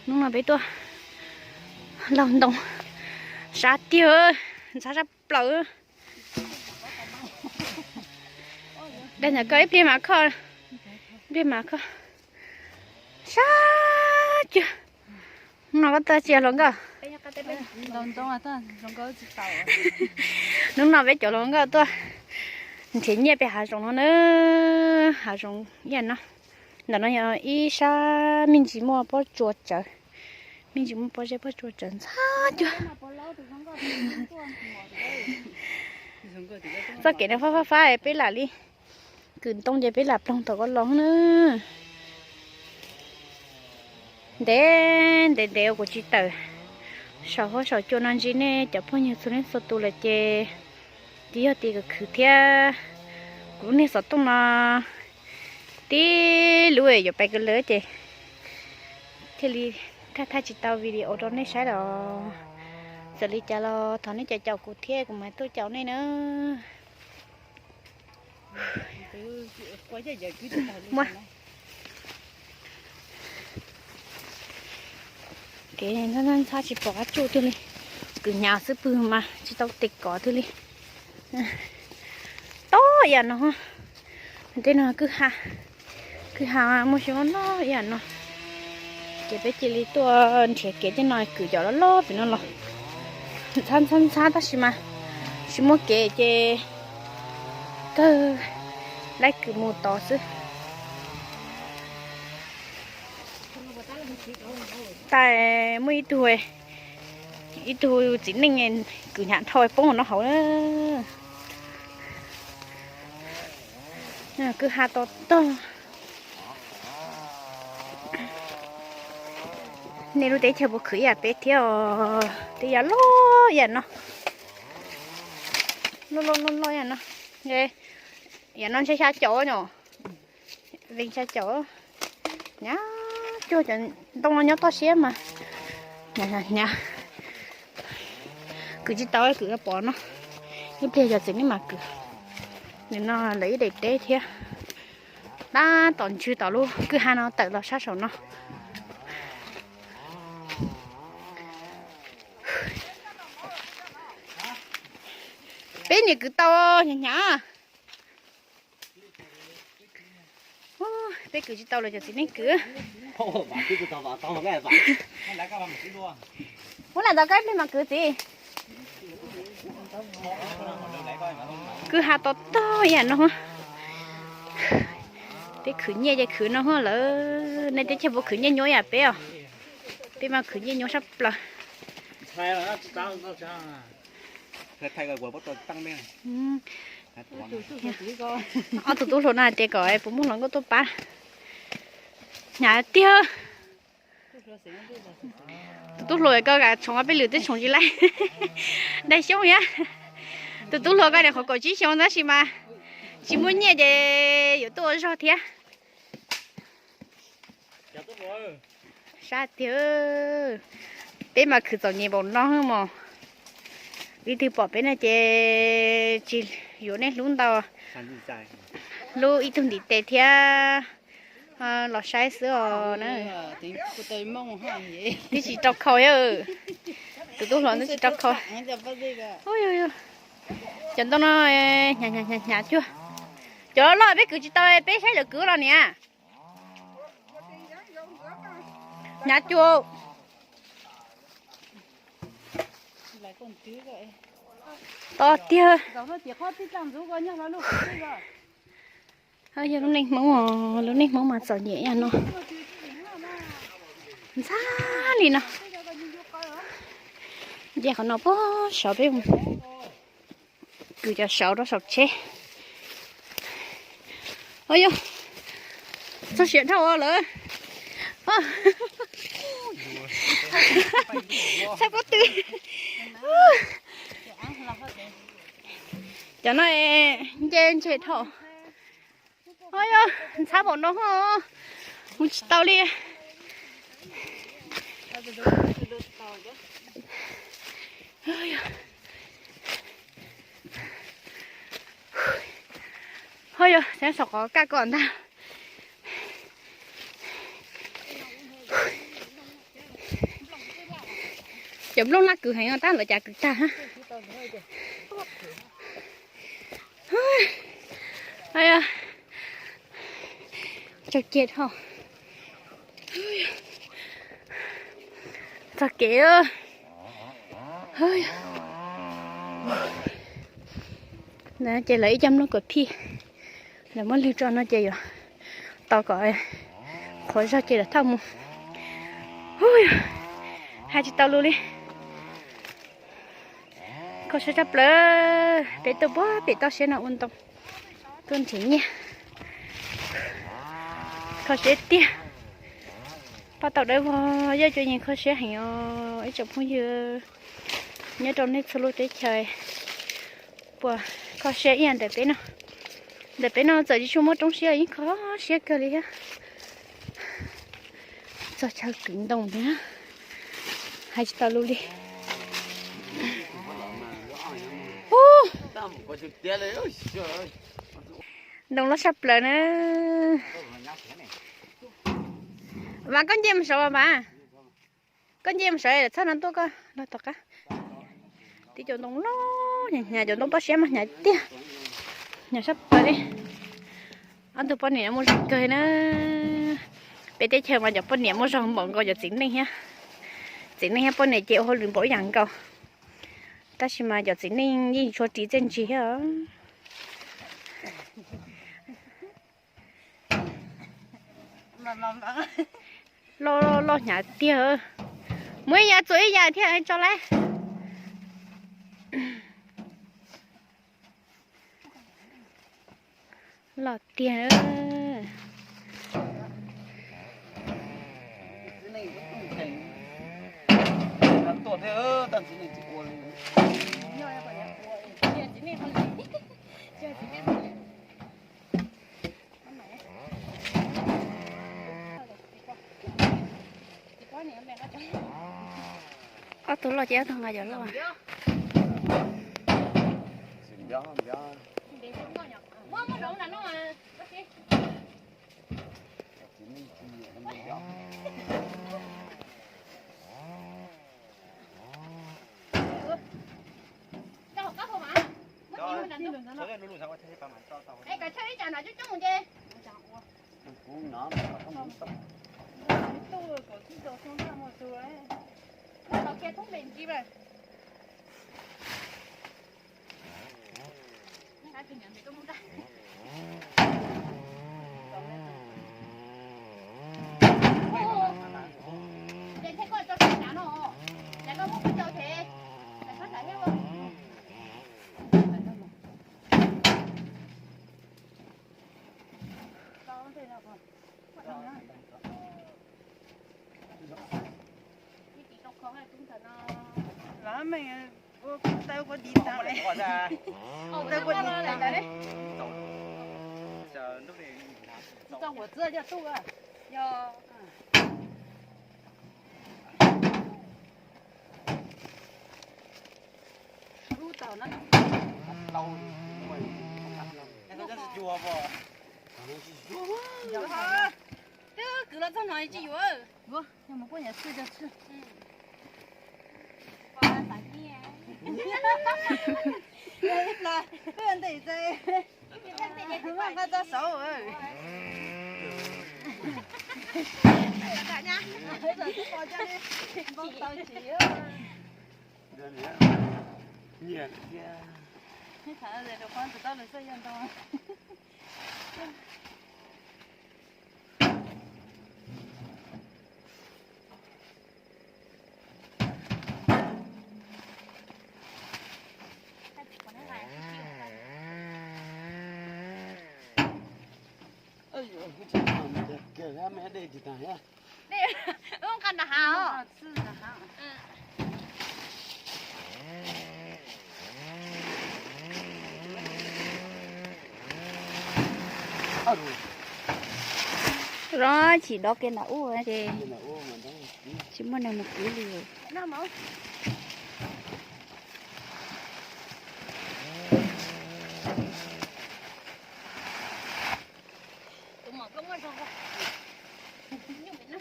Hnub no peb tuaj laug ntoo, sab tiag, ntxhab sab plaws. Dag ntawm koj ib pliag mas kho, ib pliag mas kho, sab cuag. Hnub no koj tuaj tsis yog hluas nkauj? Hnub no peb cov hluas nkauj tuaj nrhiav nyiaj pem hav zoov no na, hav zoov ib yam no. Ntawm no yog ib sab me ntsis muaj pob tsuas tsawv, me ntsis muaj pob zeb pob tsuas tsawv ntxhab cuag. Txoj kev no fab fab fab peb lam li kwm ntoo ces peb lam ploog tau koj los na. Ntev ntev ntev kuv tsis tawm saum huab saum cua no ntsib nej cov phooj ywg txhua leej txhua tus lawm ces twb yog tias khwv khwv thiab kuv lub niag xov tooj no tib lub yuav pais kawg lawm ces thiaj li thaij thaij tsis tau video rau nej saib los txawm li cas los thov nej caum caum kuv thiab kuv mam tuaj caum nej na. Kev ntxhab ntxhab tsis pom qab tsuj twg li, kwv hnyav xwb pw mas tsis tau tes kov twg li. Tob ib yam no, tej no kwj ha, kwj ha muaj xyoob loj ib yam no. Ces peb cia li tuaj nrhiav kev tej no kwv cov loj loj pem no los. Ntxhab ntxhab ntxhab tab sis mas tsis muaj kev ces kawg laib kwv mus tod xwb. Tas muaj ib tug, ib tug txiv neej kwv hnyav dhau poob no hauv. Kwj ha to tog. Nej lub teb chaws puas khwv ib yam peb thiab os? Tej yam loj yam no, loj loj loj loj yam no. Yam no ntshe xya caum no, vees xya caum. Hnyav cuag cov ntoo no nyob toj siab mas hnyav hnyav. Kwv tsis tau, kwv pom no, ib pliag cov txiv neej mam kwv. Nim no lawv ib daim teb thiab. Tab tom ntswg tom lub kwj ha no tawm los sab saum no. Peb niam kwv tau hnyav hnyav. Peb kwv tsis tau los cov txiv neej kwv. Muab lam ntawd kab plig mas kwv txiv. Kwj ha to tog yam no. Peb khwv nyiaj ces khwv no lawm, nej teb chaws puas khwv nyiaj nyuaj yam peb os? Peb mas khwv nyiaj nyuaj sab plaws. Ob tug tub hluas no hais tias kom puas muaj hluas nkauj tuaj pab. Hnyav tiag. Tus tub hluas koj kam tshoov peb lwm twb tshoov tsis laib. Daig xyoob thiab. Tus tub hluas koj niam qhuav kaum tsib xyoo tab sis mas tsis muaj nyiaj ces yuav tuaj ua zog thiab. Sab tiag, peb mas khwv txom nyem npaum no mos. Leej twg pom peb no ces tsis yuav nej hlub ntau. Hlub ib tug ntiv tes thiab los saib xwb os na. Twb tsis rau khau, tus tub hluas twb tsis rau khau. Cov ntoo no hnyav cuag. Cov loj peb kwv tsis tau, peb saib lawv kwv los niam. Hnyav cuag. To tiag. Yog lub neej Hmoob, lub neej Hmoob mas txom nyem yam no. Ntxhab li no. Nce qhov no puag saud peb mus. Kwv cov saud rau saum tsheb. Yog, txog siav dhau lawm. Txhais pob tw. Cov no nce ntseg dhau. Yog ntxhab npaum no, mus tsis tau li. Ho yog saib saum qhov kaj koj ntag. Cov nplooj laj kwv heev no tab lawv cas kwv tag. Tsaug ceg dhau. Txog kev. Ces lawv ib co nplooj kuam phij, lawv muab lwg tso no ces yuav tos kom qhuav zog ces lawv thauj mus. Hais tsis tau lus li. Kho siab tshaj plaws, peb tuaj puag pem toj siab no ua ntoo, tuaj nrhiav nyiaj. Kho siab tiag. Paj tau dawb vog, yog cov yeej kho siab heev os ib tsoom phooj ywg nyob rau nej txhua lub teb chaws. Puas kho siab ib yam ntawm peb no? Ntawm peb no txawm tsis tshua muaj roob siab yeej kho siab kawg li thiab. Txog chaw kwv ntoo thiab, hais tsis tau lus li. Ntoo loj saj plaws na. Vas, koj nce mus saud Vas. Koj nce mus saud lawm txhob no tuaj koj los tom qab. Tib cov ntoo loj, hnyav cov ntoo toj siab mas hnyav tiag. Hnyav sab plaws li. Ob tug poj niam muaj zog kawg na. Peb teb chaws mas cov poj niam muaj zog npaum nkaus cov txiv neej thiab. Txiv neej thiab poj niam ces ua hauj lwm npaum ib yam nkaus. Tab sis mas cov txiv neej yeej tshua ris txiaj ntsig thiab. Loj, loj hnyav tiag. Muaj ib yam txuas ib yam thiab tso lawm. Loj tiag. Ob tug loj ces ob tug nqa cov loj. Lov meej, tau kuv dim tas, tau kuv dim tas. Lub tau no. Twb kwv los txog no tsis yuav. Mus kuj nyuam txhij cog txhij. Nqa txog saud. Wb nqa nram hav os. Los tsis dov kiag nram ub ces tsis muaj neeg mus kwv li. Tus mom koj muaj zog. Nyuj me no.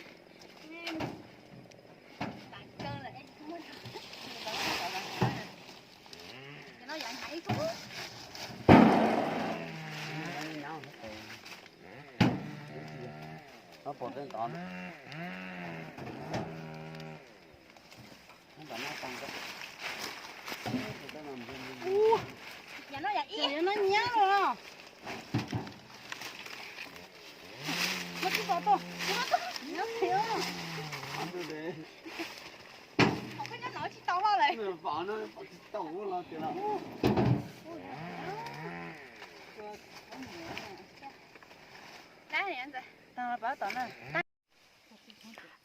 Tam kawg lawm es muaj zog.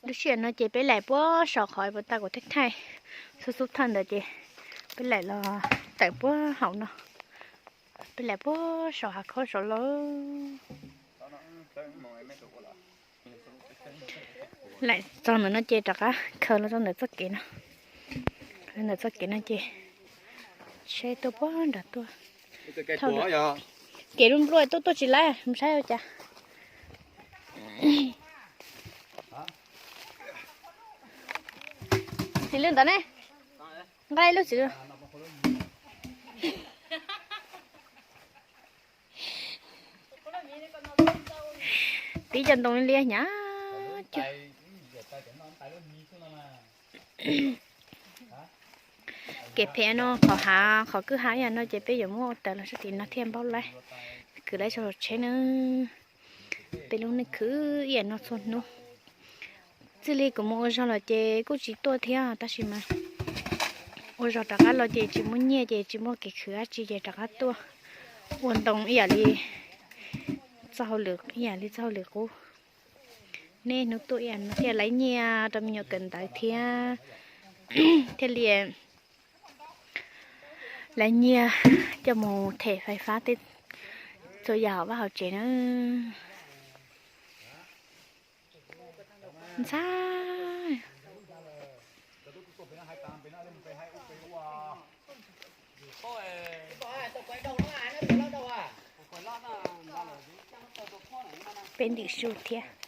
Lub sij hawm no ces peb laim puag saum qhov uas tau kuv thaij thaij xub xub thawj ntawd ces peb laim los tawm puag hauv no, peb laim puag saum hav khaub saud los. Laim txog ntawm no ces rov qab khaws los rau ntawm txoj kev no, ntawm txoj kev no ces saib tuaj puag nram tuaj. Kev npluaj npluaj tuaj tuaj tsis laib, mus saib ua cas. Txiv lwj ntawd ne, nqa ib lub txiv lwj. Tib cov ntoo liab hnyav cuag. Kev phem no qhov hav qhov kwj ha ib yam no ces peb yuav muab ua taws los sab tim no thiaj npaub laib, kwv laib tso hauv tsheb na. Peb lub neej khwv ib yam no txhua hnub. Txij li kuv mus ua zog los ces kuj tsis tuaj thiab tab sis mas ua zog rov qab los ces tsis muaj nyiaj ces tsis muaj kev khwv dab tsi ces rov qab tuaj ua ntoo ib yam li txoj hauj lwm, ib yam li txoj hauj lwm qub. Niaj hnub tuaj ib yam no thiaj laib nyiaj rau me nyuam kawm ntawv thiab, thiaj li laib nyiaj coj mus them fais fab tej txhua yam hauv vaj hauv tsev na. Ntxhab, peb ntim su thiab.